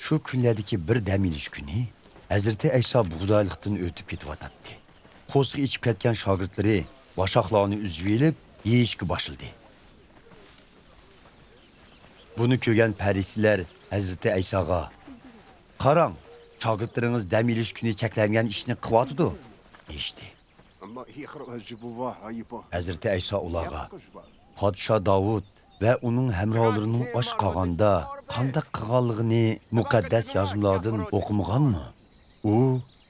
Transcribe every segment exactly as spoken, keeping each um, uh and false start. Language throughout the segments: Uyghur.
شۇ كۈنلەردىكى بىر دەم ئېلىش كۈنى ھەزرىتى ئەيسا بۇغدايلىقتىن ئۆتۈپ كېتىۋاتاتتى. قورسىقى ئېچىپ كەتكەن شاگىرتلىرى باشاقلارنى ئۈزۈۋېلىپ يېيىشكە باشلىدى. بۇنى كۆرگەن پەرىسىيلەر ھەزرىتى ئەيساغا، «قاراڭ، شاگىرتلىرىڭىز دەم ئېلىش كۈنى چەكلەنگەن ئىشنى قىلىۋاتىدۇ» دېيىشتى. ھەزرىتى ئەيسا ئۇلارغا، «پادىشاھ داۋۇت ۋە ئۇنىڭ ھەمراھلىرىنىڭ ئاچ قالغاندا قانداق قىلغانلىقىنى مۇقەددەس يازمىلاردىن ئوقۇمىغانمۇ؟ ئۇ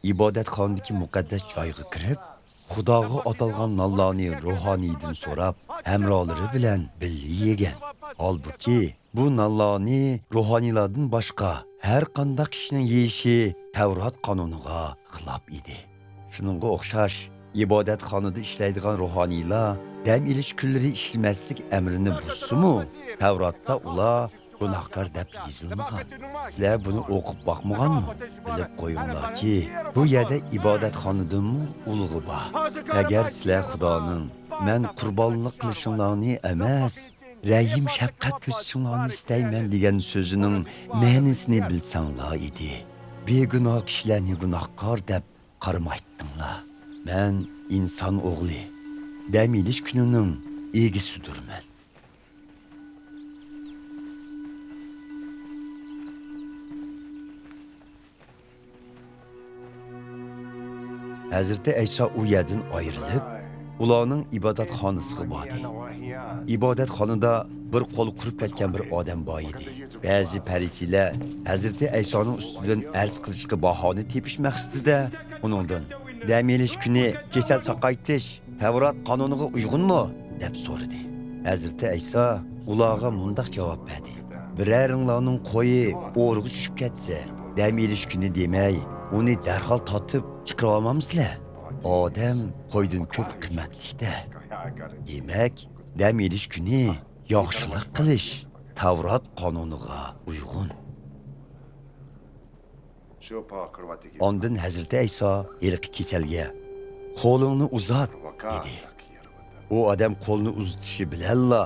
ئىبادەتخانىدىكى مۇقەددەس جايغا كىرىپ، خۇداغا ئاتالغان نانلارنى روھانىيدىن سوراپ، ھەمراھلىرى بىلەن بىللە يېگەن. ھالبۇكى، بۇ نانلارنى روھانىيلاردىن باشقا ھەر قانداق كىشىنىڭ يېيىشى تەۋرات قانۇنىغا خىلاپ ئىدى.» شۇنىڭغا ئوخشاش، ئىبادەتخانىدا ئىشلەيدىغان روھانىيلار دەم ئېلىش كۈنلىرى ئىشلىمەسلىك ئەمرىنى بۇزسىمۇ، تەۋراتتا ئۇلار گۇناھكار دەپ يېزىلمىغان. سىلەر بۇنى ئوقۇپ باقمىغانمۇ؟ بىلىپ قويۇڭلاركى، بۇ يەردە ئىبادەتخانىدىنمۇ ئۇلۇغى بار. ئەگەر سىلەر خۇدانىڭ، «مەن قۇربانلىق قىلىشىڭلارنى ئەمەس، رەھىم-شەپقەت كۆرسىتىشىڭلارنى ئىستەيمەن» دېگەن سۆزىنىڭ مەنىسىنى بىلسەڭلار ئىدى. بىگۇناھ كىشىلەرنى گۇناھكار دەپ قارىمايتتىڭلار. مەن ئىنسان ئوغلى، دەم ئېلىش كۈنىنىڭ ئىگىسىدۇرمەن. ھەزرىتى ئەيسا ئۇ يەردىن ئايرىلىپ، ئۇلارنىڭ ئىبادەتخانىسىغا باردى. ئىبادەتخانىدا بىر قولى قۇرۇپ كەتكەن بىر ئادەم بار ئىدى. بەزى پەرىسىيلەر ھەزرىتى ئەيسانىڭ ئۈستىدىن ئەرز قىلىشقا باھانە تېپىش مەقسىتىدە ئۇنىڭدىن، «دەم ئېلىش كۈنى كېسەل ساقايتىش تەۋرات قانۇنىغا ئۇيغۇنمۇ؟» دەپ سورىدى. ھەزرىتى ئەيسا ئۇلارغا مۇنداق جاۋاب بەردى، «بىرەرىڭلارنىڭ قويى ئورىغا چۈشۈپ كەتسە، دەم ئېلىش كۈنى دېمەي، ئۇنى دەرھال تارتىپ چىقىرىۋالمامسىلەر؟ ئادەم قويدىن كۆپ قىممەتلىك-دە. دېمەك، دەم ئېلىش كۈنى ياخشىلىق قىلىش تەۋرات قانۇنىغا ئۇيغۇن.» ئاندىن ھەزرىتى ئەيسا ھېلىقى كېسەلگە، «قولۇڭنى ئۇزات» دېدى. ئۇ ئادەم قولىنى ئۇزىتىشى بىلەنلا،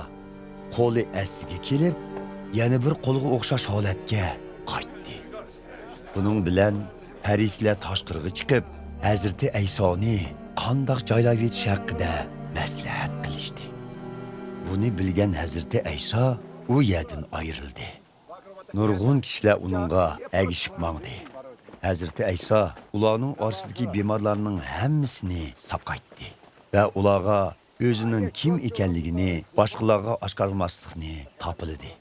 قولى ئەسلىگە كېلىپ، يەنە بىر قولغا ئوخشاش ھالەتكە قايتتى. بۇنىڭ بىلەن پەرىسىيلەر تاشقىرىغا چىقىپ، ھەزرىتى ئەيسانى قانداق جايلاۋېتىش ھەققىدە مەسلىھەت قىلىشتى. بۇنى بىلگەن ھەزرىتى ئەيسا ئۇ يەردىن ئايرىلدى. نۇرغۇن كىشىلەر ئۇنىڭغا ئەگىشىپ ماڭدى. ھەزرىتى ئەيسا ئۇلارنىڭ ئارىسىدىكى بىمارلارنىڭ ھەممىسىنى ساقايتتى ۋە ئۇلارغا ئۆزىنىڭ كىم ئىكەنلىكىنى باشقىلارغا ئاشكارىلىماسلىقنى تاپىلىدى.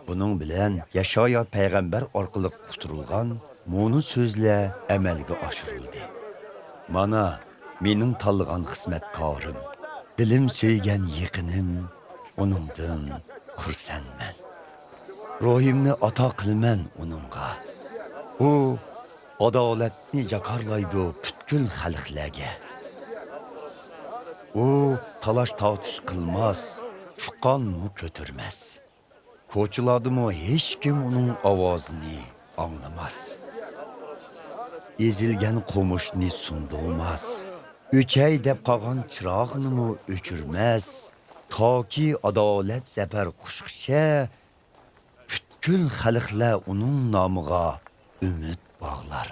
بۇنىڭ بىلەن يەشايا پەيغەمبەر ئارقىلىق ئۇقتۇرۇلغان مۇنۇ سۆزلەر ئەمەلگە ئاشۇرۇلدى: «مانا، مېنىڭ تاللىغان خىزمەتكارىم، دىلىم سۆيگەن يېقىنىم، ئۇنىڭدىن خۇرسەنمەن. روھىمنى ئاتا قىلىمەن ئۇنىڭغا. ئۇ ئادالەتنى جاكارلايدۇ پۈتكۈل خەلقلەرگە. ئۇ تالاش-تارتىش قىلماس، چۇقانمۇ كۆتۈرمەس. كوچىلاردىمۇ ھېچكىم ئۇنىڭ ئاۋازىنى ئاڭلىماس. ئېزىلگەن قومۇشنى سۇندۇرماس. ئۆچەي دەپ قالغان چىراغنىمۇ ئۆچۈرمەس. تاكى ئادالەت زەپەر قۇچقىچە، پۈتكۈل خەلقلەر ئۇنىڭ نامىغا ئۈمىد باغلار.»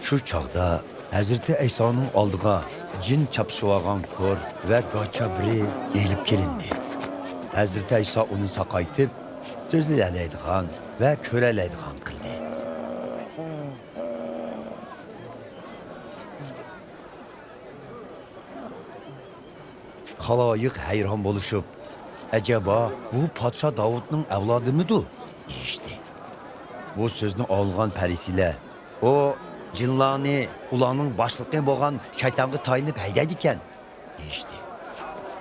شۇ چاغدا ھەزرىتى ئەيسانىڭ ئالدىغا جىن چاپلىشىۋالغان كور ۋە گاچا بىرى ئېلىپ كېلىندى. ھەزرىتى ئەيسا ئۇنى ساقايتىپ، سۆزلىيەلەيدىغان ۋە كۆرەلەيدىغان قىلدى. خالايىق ھەيران بولۇشۇپ، «ئەجەبا، بۇ پادىشاھ داۋۇتنىڭ ئەۋلادىمىدۇ؟» دېيىشتى. بۇ سۆزنى ئاڭلىغان پەرىسىيلەر، «ئۇ جىنلارنى ئۇلارنىڭ باشلىقى بولغان شەيتانغا تايىنىپ ھەيدەيدىكەن» دېيىشتى.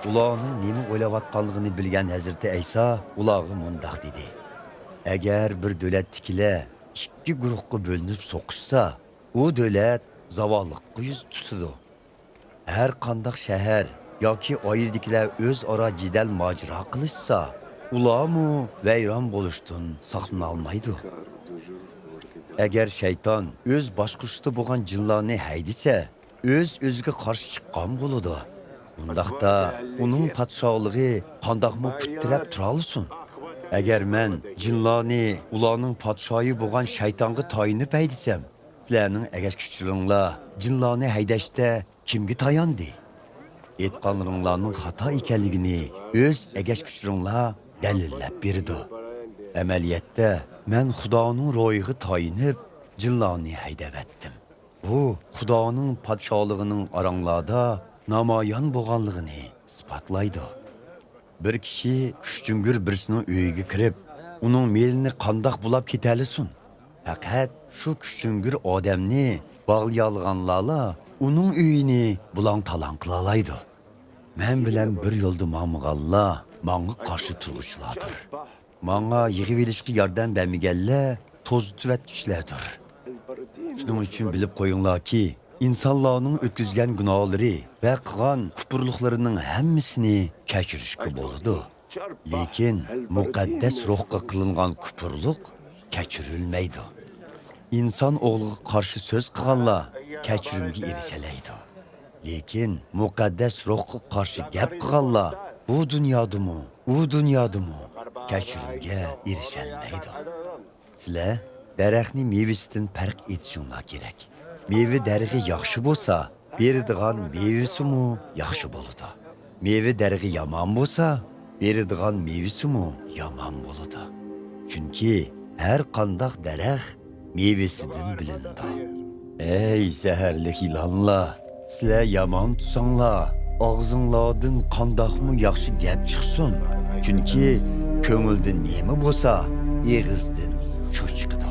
ئۇلارنىڭ نېمە ئويلاۋاتقانلىقىنى بىلگەن ھەزرىتى ئەيسا ئۇلارغا مۇنداق دېدى: «ئەگەر بىر دۆلەتتىكىلەر ئىككى گۇرۇھقا بۆلۈنۈپ سوقۇشسا، ئۇ دۆلەت زاۋاللىققا يۈز تۇتىدۇ. ھەر قانداق شەھەر ياكى ئائىلىدىكىلەر ئۆزئارا جېدەل-ماجىرا قىلىشسا، ئۇلارمۇ ۋەيران بولۇشتىن ساقلىنالمايدۇ. ئەگەر شەيتان ئۆز باشقۇرۇشىدا بولغان جىنلارنى ھەيدىسە، ئۆز-ئۆزىگە قارشى چىققان بولىدۇ. ئۇنداقتا ئۇنىڭ پادىشاھلىقى قانداقمۇ پۇت تىرەپ تۇرالىسۇن؟ ئەگەر مەن جىنلارنى ئۇلارنىڭ پادىشاھى بولغان شەيتانغا تايىنىپ ھەيدىسەم، سىلەرنىڭ ئەگەشكۈچىلىرىڭلار جىنلارنى ھەيدەشتە كىمگە تاياندى؟ ئېيتقانلىرىڭلارنىڭ خاتا ئىكەنلىكىنى ئۆز ئەگەشكۈچىلىرىڭلار دەلىللەپ بېرىدۇ. ئەمەلىيەتتە، مەن خۇدانىڭ روھىغا تايىنىپ، جىنلارنى ھەيدەۋەتتىم. بۇ خۇدانىڭ پادىشاھلىقىنىڭ ئاراڭلاردا نامايان بولغانلىقىنى ئىسپاتلايدۇ. بىر كىشى كۈچتۈڭگۈر بىرسىنىڭ ئۆيىگە كىرىپ، ئۇنىڭ مېلىنى قانداق بۇلاپ كېتەلىسۇن؟ پەقەت شۇ كۈچتۈڭگۈر ئادەمنى باغلىيالىغانلارلا ئۇنىڭ ئۆيىنى بۇلاڭ-تالاڭ قىلالايدۇ. مەن بىلەن بىر يولدا ماڭمىغانلار ماڭا قارشى تۇرغۇچىلاردۇر. ماڭا يىغىۋېلىشقا ياردەم بەرمىگەنلەر توزۇتۇۋەتكۈچىلەردۇر. شۇنىڭ ئۈچۈن بىلىپ قويۇڭلاركى، ئىنسانلارنىڭ ئۆتكۈزگەن گۇناھلىرى ۋە قىلغان كۇپۇرلۇقلىرىنىڭ ھەممىسىنى كەچۈرۈشكە بولىدۇ. لېكىن مۇقەددەس روھقا قىلىنغان كۇپۇرلۇق كەچۈرۈلمەيدۇ. ئىنسان ئوغلىغا قارشى سۆز قىلغانلار كەچۈرۈمگە ئېرىشەلەيدۇ. لېكىن مۇقەددەس روھقا قارشى گەپ قىلغانلار بۇ دۇنيادىمۇ، ئۇ دۇنيادىمۇ كەچۈرۈمگە ئېرىشەلمەيدۇ. سىلەر دەرەخنى مېۋىسىدىن پەرق ئېتىشىڭلار كېرەك. مېۋە دەرىخى ياخشى بولسا، بېرىدىغان مېۋىسىمۇ ياخشى بولىدۇ. مېۋە دەرىخى يامان بولسا، بېرىدىغان مېۋىسىمۇ يامان بولىدۇ. چۈنكى ھەر قانداق دەرەخ مېۋىسىدىن بىلىنىدۇ. ئەي زەھەرلىك يىلانلار! سىلەر يامان تۇتساڭلار، ئاغزىڭلاردىن قانداقمۇ ياخشى گەپ چىقسۇن؟ چۈنكى كۆڭۈلدە نېمە بولسا، ئېغىزدىن شۇ چىقىدۇ.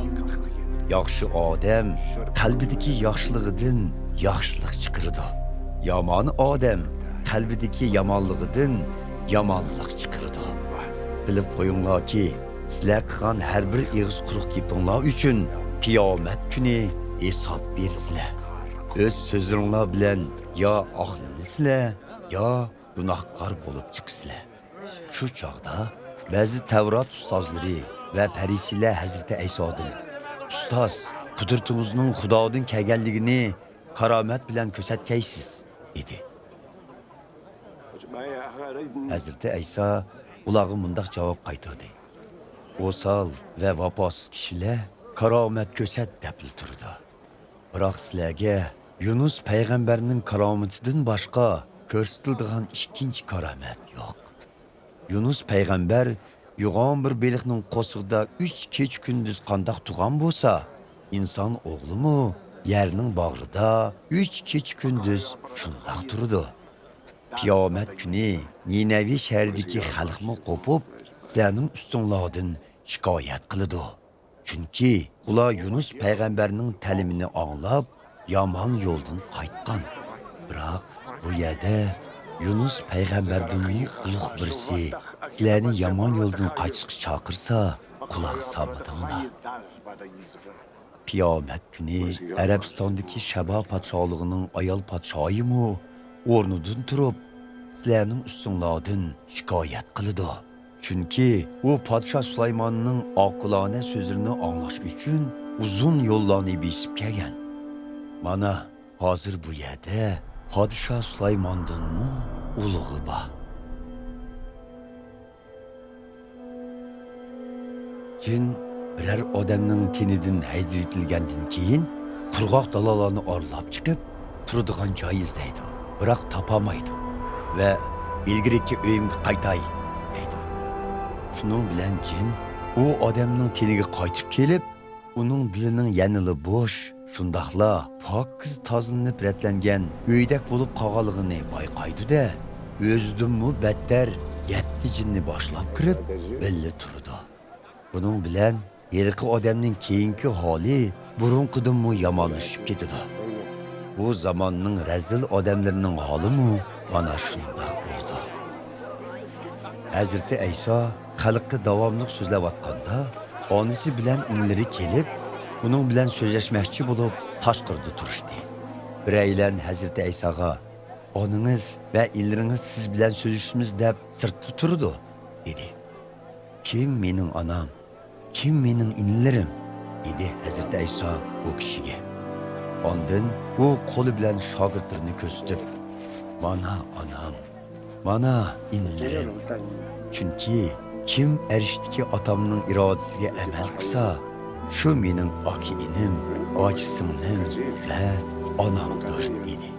ياخشى ئادەم قەلبىدىكى ياخشىلىقىدىن ياخشىلىق چىقىرىدۇ. يامان ئادەم قەلبىدىكى يامانلىقىدىن يامانلىق چىقىرىدۇ. بىلىپ قويۇڭلاركى، سىلەر قىلغان ھەر بىر ئېغىز قۇرۇق گېپىڭلار ئۈچۈن قىيامەت كۈنى ھېساب بېرىسىلەر. ئۆز سۆزلىرىڭلار بىلەن يا ئاقلىنىسىلەر، يا گۇناھكار بولۇپ چىقىسىلەر. شۇ چاغدا بەزى تەۋرات ئۇستازلىرى ۋە پەرىسىيلەر ھەزرىتى ئەيسادىن، «ئۇستاز، قۇدرىتىڭىزنىڭ خۇدادىن كەلگەنلىكىنى كارامەت بىلەن كۆرسەتكەيسىز» دېدى. ھەزرىتى ئەيسا ئۇلارغا مۇنداق جاۋاب قايتۇردى: «ئوسال ۋە ۋاپاسىز كىشىلەر كارامەت كۆرسەت دەپلا تۇرىدۇ. بىراق سىلەرگە يۇنۇس پەيغەمبەرنىڭ كارامىتىدىن باشقا كۆرسىتىلىدىغان ئىككىنچى كارامەت يوق. يۇنۇس پەيغەمبەر يوغان بىر بېلىقنىڭ قورسىقىدا ئۈچ كېچە-كۈندۈز قانداق تۇرغان بولسا، ئىنسان ئوغلىمۇ يەرنىڭ باغرىدا ئۈچ كېچە-كۈندۈز شۇنداق تۇرىدۇ. قىيامەت كۈنى نىنەۋى شەھىرىدىكى خەلقمۇ قوپۇپ، سىلەرنىڭ ئۈستۈڭلاردىن شىكايەت قىلىدۇ. چۈنكى ئۇلار يۇنۇس پەيغەمبەرنىڭ تەلىمىنى ئاڭلاپ، يامان يولدىن قايتقان. بىراق بۇ يەردە يۇنۇس پەيغەمبەردىنمۇ ئۇلۇغ بىرسى سىلەرنى يامان يولدىن قايتىشقا چاقىرسا، قۇلاق سالمىدىڭلار. قىيامەت كۈنى ئەرەبىستاندىكى شەبا پادىشاھلىقىنىڭ ئايال پادىشاھىمۇ ئورنىدىن تۇرۇپ، سىلەرنىڭ ئۈستۈڭلاردىن شىكايەت قىلىدۇ. چۈنكى ئۇ پادىشاھ سۇلايماننىڭ ئاقىلانە سۆزلىرىنى ئاڭلاش ئۈچۈن ئۇزۇن يوللارنى بېسىپ كەلگەن. مانا، ھازىر بۇ يەردە پادىشاھ سۇلايماندىنمۇ ئۇلۇغى بار. جىن بىرەر ئادەمنىڭ تېنىدىن ھەيدىۋېتىلگەندىن كېيىن، قۇرغاق دالالارنى ئارىلاپ چىقىپ، تۇرىدىغان جاي ئىزدەيدۇ، بىراق تاپالمايدۇ ۋە «ئىلگىرىكى ئۆيۈمگە قايتاي» دەيدۇ. شۇنىڭ بىلەن جىن ئۇ ئادەمنىڭ تېنىگە قايتىپ كېلىپ، ئۇنىڭ دىلىنىڭ يەنىلا بوش، شۇنداقلا پاكىز تازىلىنىپ رەتلەنگەن ئۆيدەك بولۇپ قالغانلىقىنى بايقايدۇ-دە، ئۆزىدىنمۇ بەتتەر يەتتە جىننى باشلاپ كىرىپ، بىللە تۇرىدۇ. بۇنىڭ بىلەن ھېلىقى ئادەمنىڭ كېيىنكى ھالى بۇرۇنقىدىنمۇ يامانلىشىپ كېتىدۇ. بۇ زاماننىڭ رەزىل ئادەملىرىنىڭ ھالىمۇ مانا شۇنداق بولىدۇ. ھەزرىتى ئەيسا خەلققە داۋاملىق سۆزلەۋاتقاندا، ئانىسى بىلەن ئىنىلىرى كېلىپ، ئۇنىڭ بىلەن سۆزلەشمەكچى بولۇپ، تاشقىرىدا تۇرۇشتى. بىرەيلەن ھەزرىتى ئەيساغا، «ئانىڭىز ۋە ئىنىلىرىڭىز سىز بىلەن سۆزلىشىمىز دەپ سىرتتا تۇرىدۇ» دېدى. «كىم مېنىڭ ئانام؟ كىم مېنىڭ ئىنىلىرىم؟» دېدى ھەزرىتى ئەيسا ئۇ كىشىگە. ئاندىن ئۇ قولى بىلەن شاگىرتلىرىنى كۆرسىتىپ، مانا ئانام، مانا ئىنىلىرىم. چۈنكى كىم ئەرشتىكى ئاتامنىڭ ئىرادىسىگە ئەمەل قىلسا، شۇ مېنىڭ ئاكا-ئىنىم، باجى-سىڭلىم ۋە ئانامدۇر، دېدى.